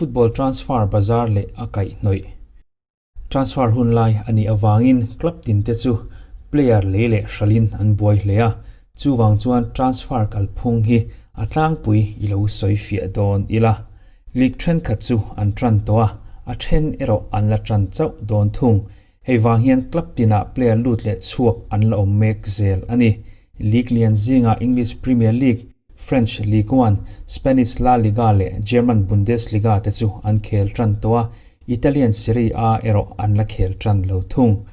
Football transfer bazar leh a kaihhnawih. Transfer hun lai a nih avangin club tinte chu player lei leh hralhin an buai hle a, chuvang chuan transfer kalphung hi a tlangpui i lo sawi fiah dawn ila. League thenkhat chu an tan tawh a, a then erawh an la tan chauh dawn thung. Hei vang hian club tinah player lut leh chhuak an la awm mek zel a ni. League lian zingah English Premier League, French Ligue 1, Spanish La Liga leh German Bundesliga te chu an khel tan tawh a, Italian Serie A erawh an la khel tan lo thung.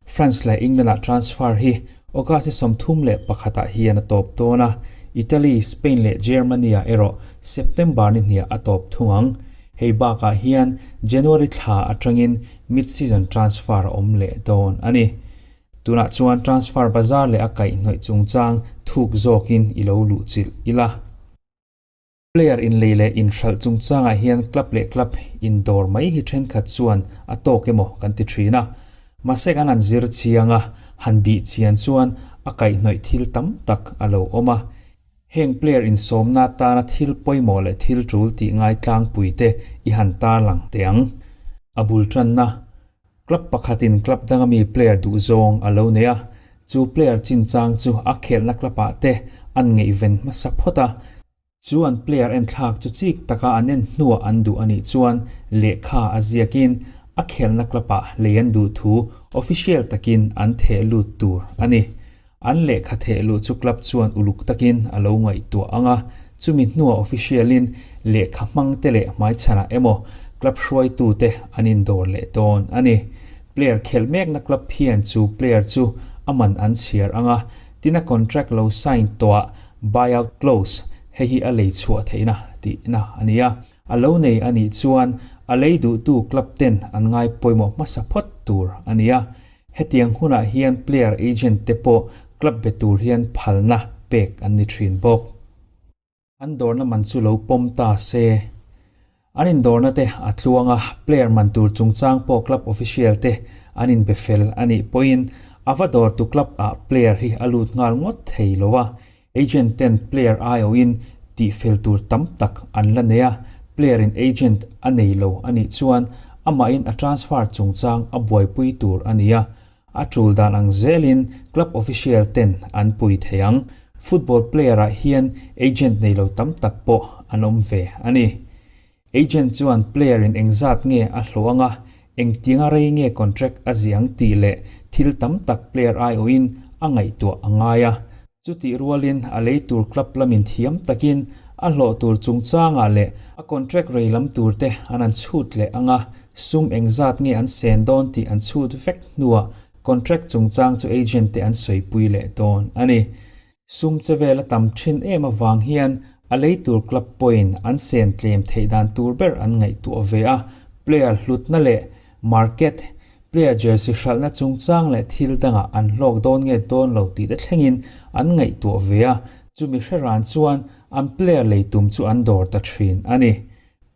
France leh England-ah transfer hi August 31 ah hian a tawp dawn a, Italy, Spain leh Germany-ah erawh September ni hniah a tawp thung ang. Hei bakah hian January thla atangin mid-season transfer a awm leh dawn a ni. Tunah chuan transfer bazar leh a kaihhnawih chungchang thuk zawkin i lo luhchilh ila. Player inlei leh inhralh chungchangah hian club leh club indawr mai hi thenkhat chuan a tawk emaw kan ti thin a. Mahse kan han zir chiang a, han bih chian chuan a kaihhnawih thil tam tak a lo awm a. Heng player insawmna atana thil pawimawh leh thil tul tih ngai tlangpuite i han tarlang teh ang. A bul tanna, Club pakhatin club danga mi player duh zawng a lo nei a, chu player chinchang chu a khelhna club-ah te an ngaihven hmasa phawt a, chu an player enthlak chu chik taka an en hnuah an duh a nih chuan lehkha a ziakin a khelhna club-ah lei an duh thu official takin an theh lut tur a ni. An lehkha theh luh chu club chuan uluk takin a lo ngaihtuah ang a, chumi hnuah official-in lehkha hmang te leh hmaichhanah emaw club hruaitute an indawr leh dawn a ni. Player khelh mekna club hian chu player chu a man an chhiar ang a, tin a contract lo sign tawhah buyout clause, hei hi a lei chhuah theihna tihna a ni a. A lo nei a nih chuan a lei duhtu club ten an ngai pawimawh hmasa phawt tur a ni a, Hetiang hunah hian player agent te pawh club be tur hian phalna pek an ni thin bawk. An dawrna man chu lo pawm ta se. An indawrna te a tluang a, player man tur chungchang pawh club official te an inbe fel a nih pawhin a va dawrtu club ah player hi a lut nghal ngawt thei lo a, agent ten player aiawhin tihfel tur tam tak an la nei a, player in agent a nei lo a nih chuan amahin a transfer chungchang a buaipui tur a ni a, a tul dan ang zelin club official ten an pui thei ang. Football player ah hian agent nei lo tam tak pawh an awm ve a ni. Agent chuan player in engzat nge a hlawh anga, engtianga rei nge contract a ziah ang tih leh thil tam tak player aiawhin a ngaihtuah a ngai a. Chutih rualin a lei tur club lamin thiam takin a hlawh tur chungchangah leh a contract rei lam tur te an an chhut leh anga, sum engzat nge an sen dawn tih an chhut vek hnuah contract chungchang chu agent te an sawipui leh dawn a ni. Sum che vel a tam thin em avang hian a lei tur club pawhin an sen tlem theih dan tur ber an ngaihtuah ve a, player hlutna leh market, player jersey hralhna chungchang leh thil dangah an hlawk dawn nge dawn lo tih te thlengin an ngaihtuah ve a, chumi hre ran chuan an player lei tum chu an dawr ta thin a ni.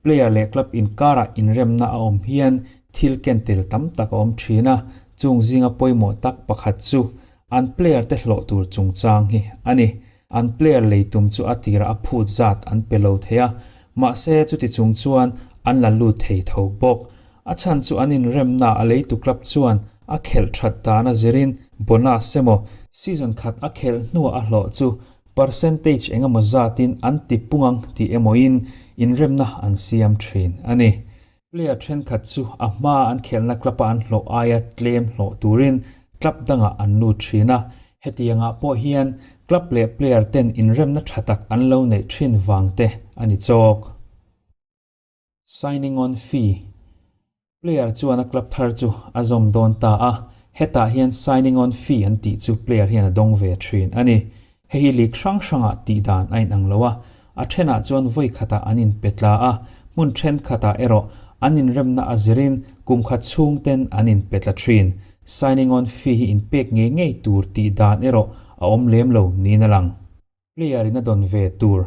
Player leh club inkarah inremna a awm hian thil ken tel tam tak a awm thin a, chung zinga pawimawh tak pakhat chu An player te hlawh tur chungchang hi a ni. An player lei tum chu a tirah a phut zat an pe lo thei a, mahse chuti chung chuan an la lut thei tho bawk. A chhan chu an inremna a leitu club chuan a khelh that dan a zirin bonus emaw season khat a khelh hnuah a hlawh chu percentage eng emaw zatin an ti pung ang tih emawin inremna an siam thin a ni. Player thenkhat chu a hmaa an khelhna club-a an hlawh aia tlem hlawh turin club dangah an lut thin a, hetiangah pawh hian club leh player ten inremna tha tak an lo neih thin vang te a ni chawk. Signing on fee, Player chuan a club thar chu a zawm dawn ta a, hetah hian signing on fee an tih chu player hian a dawng ve thin a ni. Hei hi league hrang hrangah tih dan a inang lo a, a thenah chuan vawi khatah an inpe tla a, hmun thenkhatah erawh an inremna a zirin kum khat chhung ten an inpe tla thin. Signing on fee hi inpek ngei ngei tur tih dan erawh a awm lem lo niin a lang. Player in a dawn ve tur.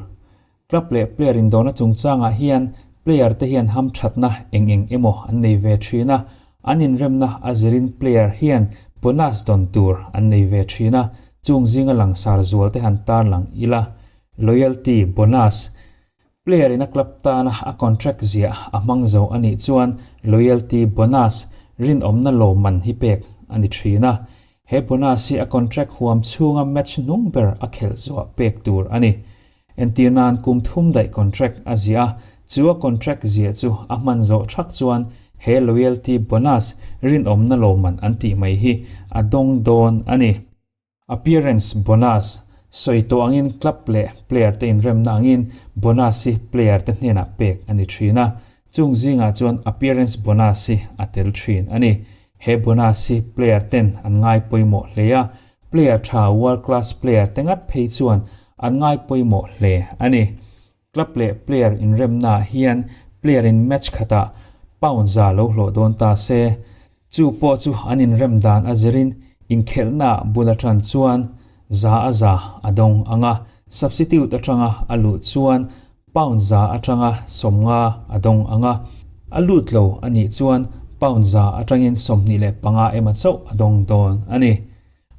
Club leh player indawrna chungchangah hian player te hian hamthatna eng eng emaw an nei ve thin a, an inremna a zirin player hian bonus dawn tur an nei ve thin a, chung zinga langsar zual te han tarlang ila, loyalty bonus. Player in a club tana a contract ziah a hmang zo a nih chuan loyalty bonus, rinawmna lawmman hi pek a ni thin a. He bonus hi a contract huam chhunga match hnung ber a khelh zuah pek tur a ni. Entir nan kum thum daih contract a ziah a, chu a contract ziah chu a hman zawh thak chuan he loyalty bonus, rinawmna lawmman an tih mai hi a dawng dawn a ni. Appearance bonus, Sawi tawh angin club leh player te inremna angin bonus hi player te hnenah pek a ni thin a, chung zingah chuan appearance bonus hi a tel thin a ni. He bonus hi player ten an ngai pawimawh hle a, player tha world class player te ngat phei chuan an ngai pawimawh hle a ni. Club leh player inremnaah hian player in match khatah pound za lo hlawh dawn ta se, chu pawh chu an inrem dan a zirin inkhelhnaah bul atan chuan za a za a dawng ang a, substitute atanga a luh chuan pound za atanga 50 a dawng ang a, a lut lo a nih chuan pound za atangin 25 emaw chauh a dawng dawn a ni.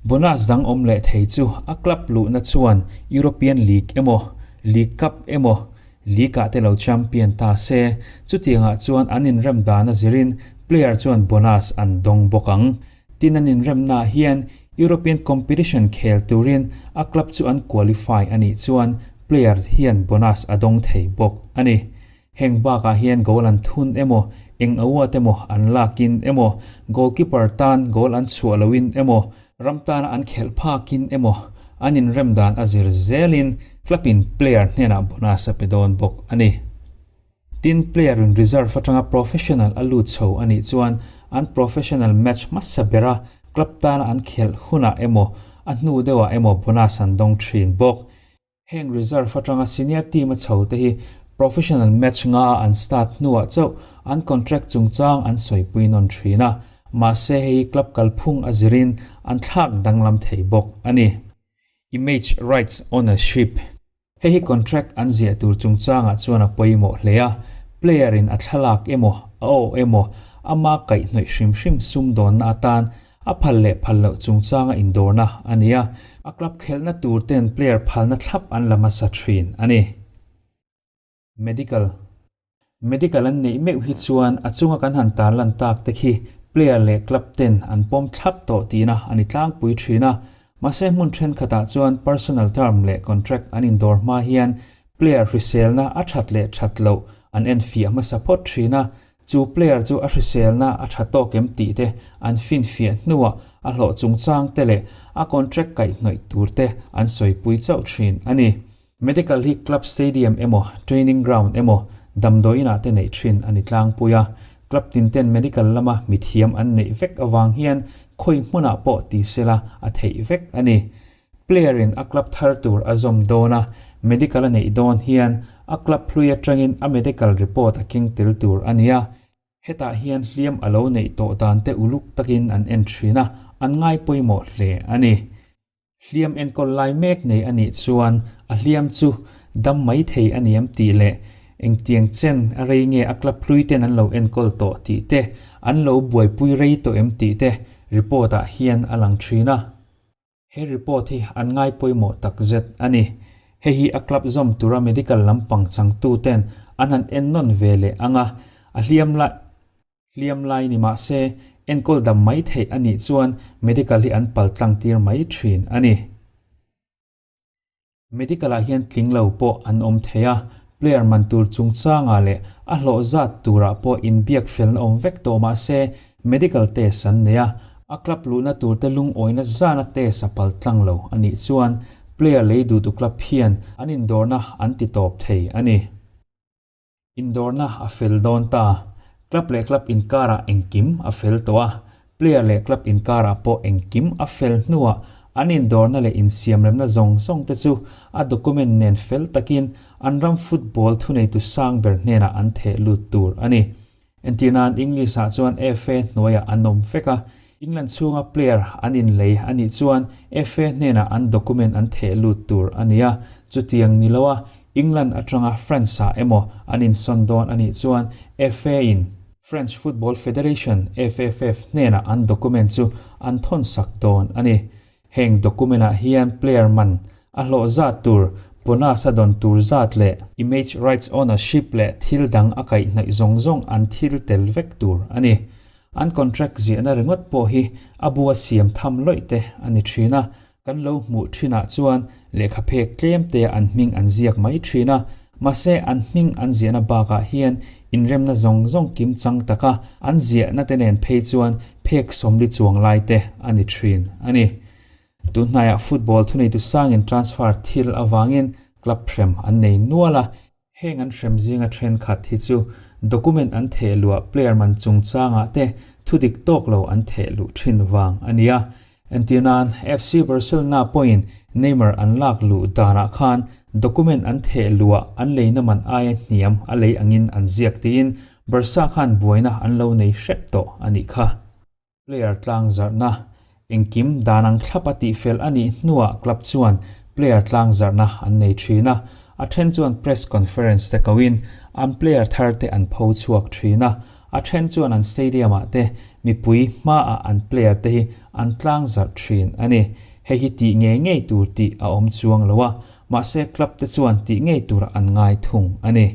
Bonus dang awm leh thei chu a club luhna chuan European League emaw, League Cup emaw, League ah te lo champion ta se, chutiangah chuan an inrem dan a zirin player chuan bonus an dawng bawk ang. Tin an inremnaah hian European competition khel turin a club chu an qualify a nih chuan player hian bonus a dawng thei bawk a ni. Heng bakah hian goal an thun emaw, eng award emaw an lakin emaw, goalkeeper tan goal an chhuah loin emaw, ram tana an khelh phakin emaw, an inrem dan a zir zelin club-in player hnenah bonus a pe dawn bawk a ni. Tin, player-in reserve atanga professional a lut chho a nih chuan an professional match hmasa bera club tana an khelh hunah emaw, a hnu deuhah emaw bonus an dawng thin bawk. Heng reserve atanga senior team a chho te hi professional match nga a an start hnuah chauh an contract chungchang an sawipui nawn thin a, mahse hei hi club kalphung a zirin an thlak danglam thei bawk a ni. Image rights ownership. Hei hi contract an ziah tur chungchangah chuan a pawimawh hle a, player in a thlalak emaw, a aw emaw, ama kaihhnawih hrim hrim sumdawnna atan A phal leh phal loh chungchanga indawrna a ni a, a club khelhna tur ten player phalna thlap an la hmasa thin a ni. Medical Medical an neih meuh hi chuan a chunga kan han tarlan tak te khi player leh club ten an pawm thlap tawh tihna a ni tlangpui thin a, mahse hmun thenkhatah chuan personal term leh contract an indawr hma hian player hriselna a that leh that loh an enfiah hmasa phawt thin a, Chu player chu a hriselna a tha tawk em tih te an finfiah hnuah a hlawh chungchang te leh a contract kaihhnawih tur te an sawipui chauh thin a ni. Medical hi club stadium emaw training ground emaw damdawiinah te neih thin a ni tlangpui a, club tin ten medical lama mithiam an neih vek avang hian khawi hmunah pawh ti sela a theih vek a ni. Player in a club thar tur a zawm dawn a, medical a neih dawn hian a club hlui atangin a medical report a keng tel tur a ni a, hetah hian hliam a lo neih tawh dan te uluk takin an en thin a, an ngai pawimawh hle a ni. Hliam enkawl lai mek nei a nih chuan a hliam chu dam mai thei a ni em tih leh engtiang chen a rei nge a club hlui ten an lo enkawl tawh tih te, an lo buaipui rei tawh em tih te report ah hian a lang thin a. He report hi an ngai pawimawh tak zet a ni. Hei hi a club zawm tura medical lampang changtu ten an han en nawn ve leh ang a, a hliam lai hliam lai ni mah se enkawl dam mai theih a nih chuan medical hi an pal tlang tir mai thin a ni. Medical ah hian tling lo pawh an awm thei a, player man tur chungchangah leh a hlawh zat turah pawh inbiak felna awm vek tawh mah se medical test an nei a, a club luhna turte lungawina zana test a pal tlang lo a nih chuan player lei duhtu club hian an indawrna an ti tawp thei a ni. Indawrna a fel dawn ta. Club leh club inkarah engkim a fel tawh a, player leh club inkarah pawh engkim a fel hnuah an indawrna leh insiamremna zawng zawng te chu a document nen fel takin an ram football thuneitu sang ber hnenah an theh lut tur a ni. Entir nan English ah chuan FA hnuaiah an awm vek a, England chhunga player an inlei a nih chuan FA hnenah an document an theh lut tur a ni a, chutiang ni loa England atanga France ah emaw an insawn dawn a nih chuan FA in French Football Federation, FFF, hnenah an document chu an thawn sak dawn a ni. Heng document ah hian player man a hlawh zat tur, Bonus a dawn tur zat leh image rights ownership leh thil dang a kaihhnawih zawng zawng an thil tel vek tur a ni. An contract ziahna ringawt pawh hi a bu a siam tham lawih te a ni thin a, kan lo hmuh thinah chuan lehkha phek tlem te an hming an ziak mai thin a, mahse an hming an ziahna bakah hian inremna zawng zawng kim chang taka an ziahna te nen phei chuan phek 40 chuang lai te a ni thin a ni. Tunhnaiah football thuneitu sangin transfer thil avangin club hrem an nei nual a, heng an hrem zinga thenkhat hi chu document an theh luah player man chungchangah te thudik tawk lo an theh luh thin vang a ni a. Entir nan FC Barcelona pawhin Neymar an lak luh danah khan document an theh luah an leina man aia hniam a lei angin an ziak tiin Barca khan buaina an lo nei hrep tawh a nih kha. Player tlang zarhna engkim dan ang thlap a tihfel a nih hnuah club chuan player tlang zarhna an nei thin a, a then chuan press conference te koin an player thar te an pho chhuak thin a, a then chuan an stadium ah te mipui hmaah an player te hi an tlang zarh thin a ni. Hei hi tih ngei ngei tur tih a awm chuang lo a, mahse club te chuan tih ngei turah an ngai thung a ni.